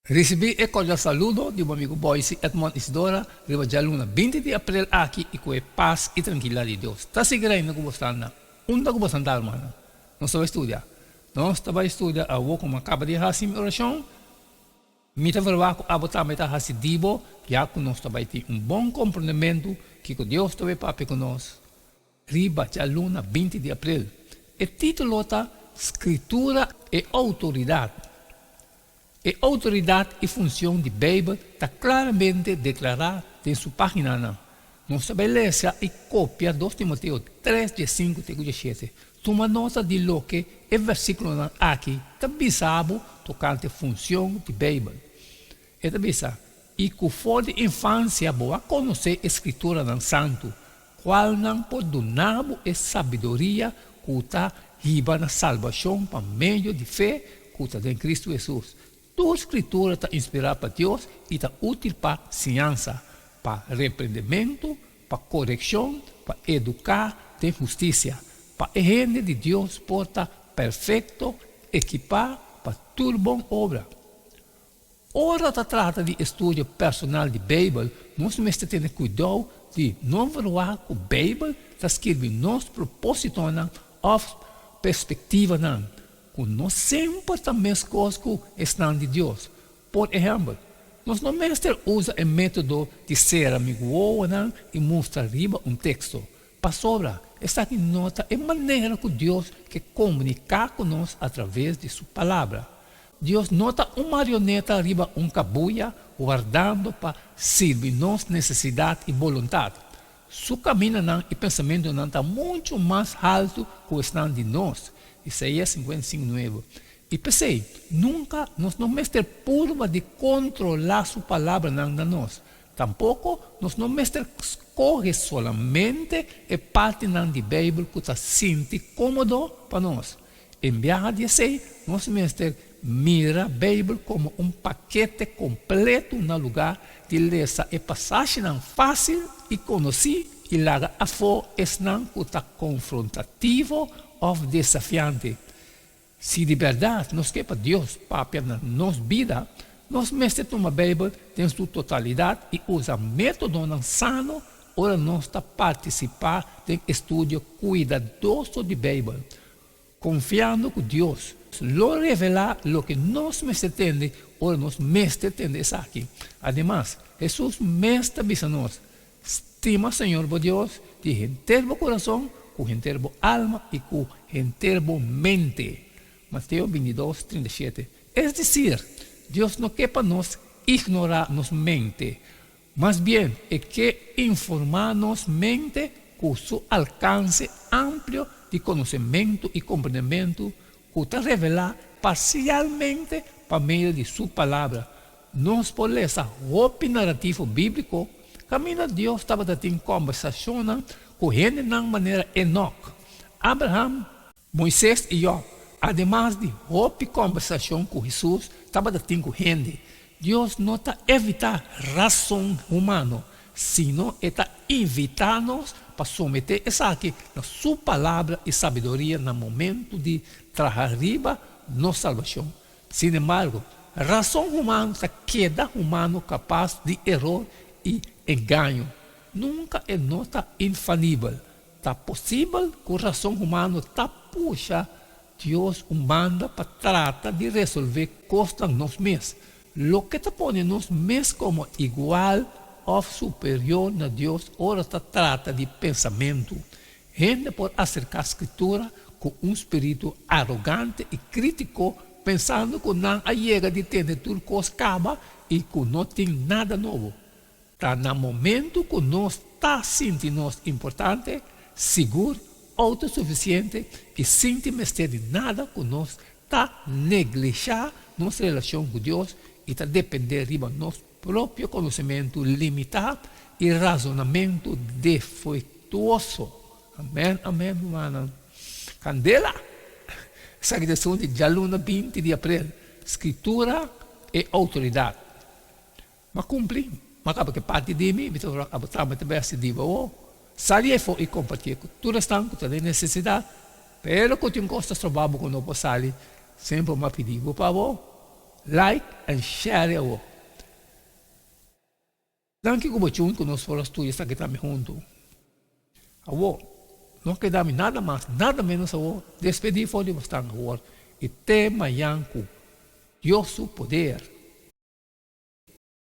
Risibí e kordial saludo di bo amigu Boyce Edmond Isidora riba djaluna 20 di aprel aki i ku e pas i trankilidat di Dios ta sigui reina ku bo sta na unda ku bo sta nta rumannan. Nos ta bai studia. Nos ta bai studia awo ku mi a kaba di hasi mi orashon. Mi ta verwagt ku abo tambe ta hasi di bo ya ku nos ta bai tin un bon komprondementu kiko Dios ta bai papia ku nos riba djaluna 20 di aprel. E título ta Skritura e Outoridat. E outoridat i funshon di Beibel ta klaramente deklará den su páginanan. Nos ta bai lesa i kopia 2 Timoteo 3, 15 te ku 17. Tuma nota di loke e versíkulonan aki ta bisa bo tokante funshon di Beibel. E ta bisa, I ku for di infansia bo a konosé e Skrituranan Santu, kualnan por duna bo e sabiduria ku ta hiba na salbashon pa medio di fe ku ta den Kristu Hesus. Tur Skritura ta inspirá pa Dios i ta útil pa siñansa, pa reprendementu, pa korekshon, pa eduká den hustisia, pa e hende di Dios por ta perfekto, ekipá pa tur bon obra. Ora ta trata di estudio personal di Beibel, nos mester tene kuidou di no verwagt ku Beibel ta skirbi nos propósitonan òf perspektivanan, ku no semper ta meskos ku esnan di Dios. Por ehèmpel, nos no mester usa e método di sera mi wowonan i mustra riba un teksto, pasobra esaki no ta e manera ku Dios ke komuniká ku nos atraves di su Palabra. Dios no ta un marioneta riba un kabuya wardando pa sirbi nos nesesidat i boluntat. Su kamindanan i pensamentunan ta muchu mas haltu ku esnan di nos. Isaías 55, 9. I p'esei, nunka nos no mester purba di kontrolá su palabranan na nos. Tampoko nos no mester skohe solamente e partinan di Beibel ku ta sinti kómodo pa nos. En biaha di esei, nos mester mira Beibel komo un pakete kompletu na lugá di lesa e pasashinan fásil i konosí i laga afó esnan ku ta konfrontativo òf desafiante. Si di bèrdat nos ke pa Dios papia na nos bida, nos mester tuma Beibel den su totalidat i usa métodonan sano ora nos ta partisipá den estudio kuidadoso di Beibel, konfiando ku Dios lo revelá loke nos mester tende ora nos mester tende esaki. Ademas, Hesus mes ta bisa nos, Stima Señor bo Dios di henter bo kurason, ku henter bo alma i ku henter bo mente. Mateo 22, 37. Es desir, Dios no ke pa nos ignorá nos mente. Mas bien, e ke informá nos mente ku su alkanse amplio di konosementu i komprendementu ku ta revelá parsialmente pa medio di su Palabra. Nos por lesa hopi narativo bíbliko kaminda Dios tabata tin kòmbersashonnan ku hendenan manera Enòk, Abraham, Moises i Jòb, ademas di hopi kòmbersashon ku Hesus tabata tin ku hende. Dios no ta evitá rason humano, sino e ta invitá nos pa someté esaki na su Palabra i sabiduria na momentu di traha riba nos salbashon. Sin embargo, rason humano ta keda humano kapas di eror i engaño. Nunka e no ta infalibel. Ta posibel ku rason humano ta pusha Dios un banda pa trata di resolvé kosnan nos mes, loke ta pone nos mes komo igual òf superior na Dios ora ta trata di pensamentu. Hende por aserká Skritura ku un spiritu arogante i krítiko, pensando ku nan a yega di tende tur kos kaba i ku no tin nada nobo. Ta na momentu ku nos ta sinti nos importante, sigur, outosufisiente i sin tin mester di nada ku nos ta neglishá nos relashon ku Dios i ta dependé riba nos propio konosementu limitá i rasonamentu defektuoso. Amèn, amèn, rumannan. Kandela! Esaki ta esun di djaluna 20 di aprel. Skritura e outoridat. M'a kumpli, m'a kaba ku e parti di mi, mi ta ora abo tambe ta besti di bo awor. Sali afó i kompartié ku tur esnan ku ta den nesesidat, pero ku tin kos ta stroba bo ku no por sali, semper m'a pidi bo pa bo. Like and share awor. Danki ku bo tune ku nos por a studia esaki tambe huntu. Awor, no keda mi nada mas, nada menos awor, despedí for di bo stan awor i te mañan ku Dios su poder.